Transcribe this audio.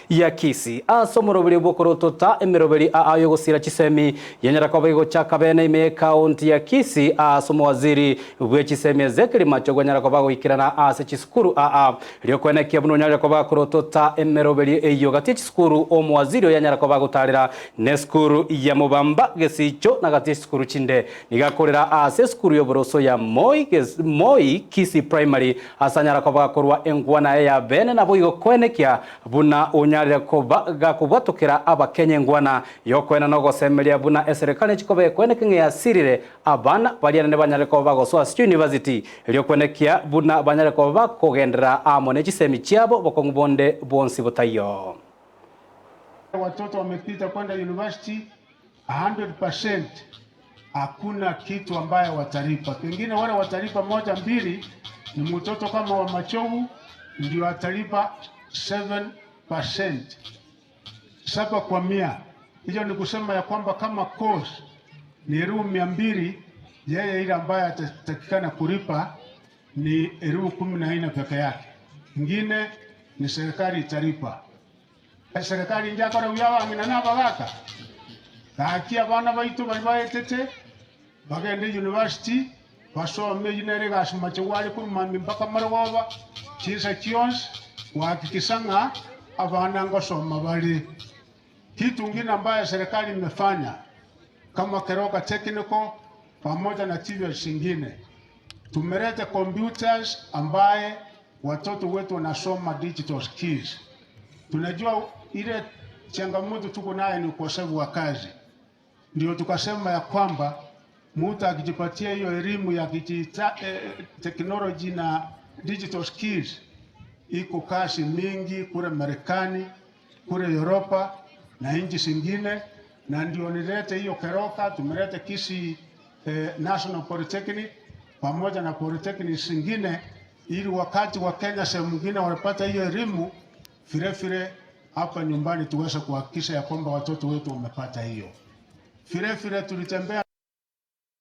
Ya Kisii. Ase omoroberi bw'okorotota emeroberi aa y'ogosiira chisemi yanyara koba egochaka bene ime y'ekaunti ya Kisii ase omowaziri bwe chisemi Ezekiel Machogu anyara koba agoikerana ase chisukuru aa riokwenekia buna onyarire koba akorotota emeroberi eyio gati y'echisukuru omowaziri oyo anyara koba agotarera nesukuru ya Mobamba Gesicho na gati y'echisukuru chinde nigo akorera ase esukuru y'oboroso ya Moi Moi Kisii Primary Ase anyara koba gakorua engwana yaye ya bene, naboigo koenekia buna onyarire koba gakobwatokera Abakenya engwana y'okoena na ogosemeria buna eserekari nechikoba ekoeneke ng'a yasirire abana baria naende banyare koba bagosoa ase chiuniversity, erio koenekia buna banyare koba bakogenderera amo ne chisemi chiabo bokong'u bonde bwonsi botaiyo. Watoto wamepita kwenda university 100% hakuna kitu ambaye watalipa. Pengine wale watalipa moja mbili ni mtoto kama wa Machogu ndio atalipa 7%, 7%. Hiyo ni kusema ya kwamba kama course ni 200,000, yeye ile ambaye atatakikana kulipa ni 14,000 peke yake, ingine ni serikali italipa. Eserekari inche akore buya abang'ina na abagaaka, gaki abana baito baria baetete bagende university basome, eyio nere egasi mache gware korwa mambia mpaka marogoba, chinsa chionsi gohakikisha ng'a abana ngosoma bare. Kitu ngine ambayo serikali imefanya kama Keroka Technical pamoja na TVET zingine, tumeleta computers ambaye watoto wetu wanasoma digital skills. Tunajua ile changamoto tuko nayo ni ukosefu wa kazi, ndio tukasema ya kwamba mtu akijipatia hiyo elimu ya kijita, eh, technology na digital skills, iko kazi mingi kule Marekani, kule Europa na nchi zingine, na ndio nilete hiyo Keroka, tumelete Kisii eh, National Polytechnic pamoja na polytechnic zingine, ili wakati wa Kenya sehemu nyingine wanapata hiyo elimu vile vile hapa nyumbani tuweze kuhakikisha ya kwamba watoto wetu wamepata hiyo. Vile vile tulitembea.